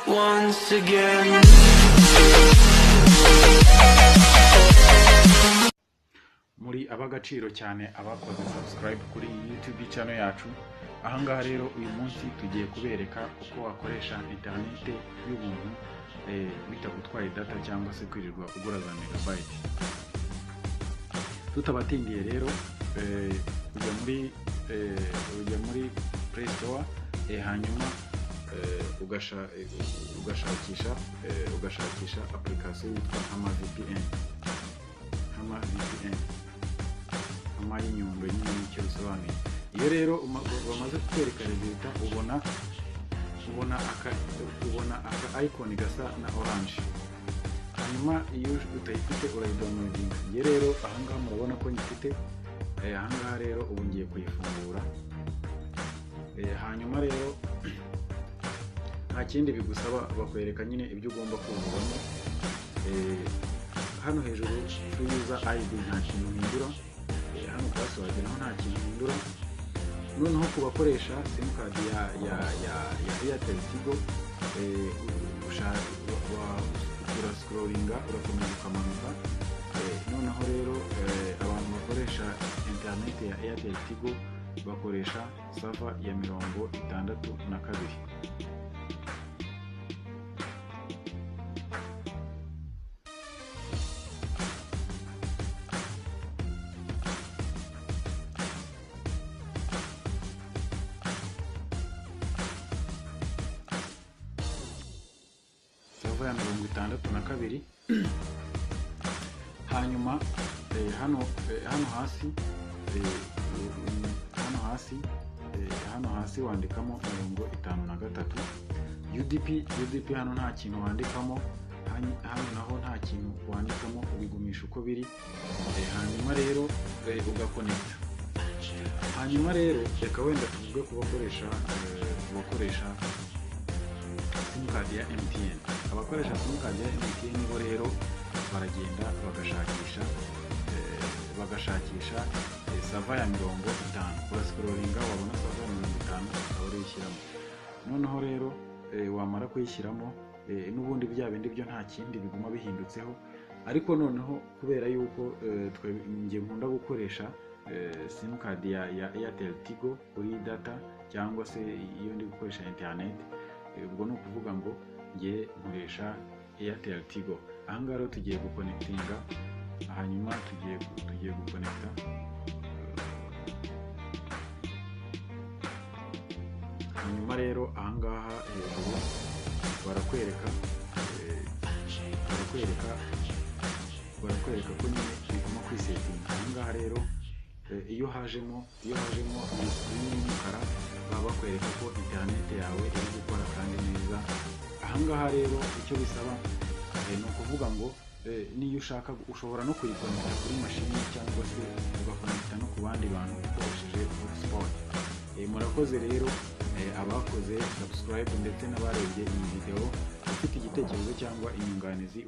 once again. Muri ab'agaciro cyane abakoze subscribe kuri YouTube channel yacu. Ahangaha rero uyu munsi tugiye kubereka uko wakoresha internet y'ubuntu bitagutwaye data cyangwa se kwirirwa ugura za megabyte. Tutabatindiye rero, ujya muri Play Store, hanyuma ugashakisha application yitwa Hama VPN. Hama VPN, hama y'inyundo nyine nicyo bisobanuye. Iyo rero bamaze kukwereka résultat, ubona aka icon gasa na orange. Hanyuma iyo utayifite urayidownloadinga. Njye rero ahangaha murabona ko nyifite. Ahangaha rero ubu ngiye kuyifungura. Hanyuma rero nta kindi bigusaba, bakwereka nyine ibyo ugomba kuzuzamo. Hano hejuru free user ID nta kintu uhindura. Hano password naho nta kintu uhindura. Noneho ku bakoresha simukadi ya Airtel Tigo, urascrollinga, urakomeza ukamanuka. Noneho rero abantu bakoresha internet ya Airtel Tigo bakoresha server ya 62. Server ya 62. Hanyuma hano hasi wandikamo 53. UDP, UDP hano nta kintu wandikamo. Hano naho nta kintu wandikamo, ubigumisha uko biri. Hanyuma rero ugakonekita. Hanyuma rero reka wenda tuvuge ku bakoresha simukadi ya MTN. Abakoresha simukadi ya MTN bo rero baragenda bagashakisha server ya 50. Urascrollinga, wabona server ya 50 ukaba urayishyiramo. Noneho rero wamara kuyishyiramo, n'ubundi bya bindi byo nta kindi biguma bihindutseho. Ariko noneho kubera yuko twe njye nkunda gukoresha simukadi ya Airtel Tigo kuri data cyangwa se iyo ndi gukoresha internet, ubwo ni ukuvuga ngo njye nkoresha Airtel Tigo. Ahangaha rero tugiye guconnectinga. Hanyuma tugiye guconnecta. Hanyuma rero ahangaha hejuru barakwereka ko nyine biguma kwisettinga. Ahangaha rero iyo hajemo iyi screen y'umukara, baba bakwereka ko internet yawe iri gukora kandi neza. Ahangaha rero icyo bisaba ni ukuvuga ngo niyo ushaka ushobora no kuyikonekita kuri mashini cyangwa se ugakonekita no ku bandi bantu ukoresheje hotspot. Murakoze rero abakoze subscribe ndetse n'abarebye iyi video. Ufite igitekerezo cyangwa inyunganizi.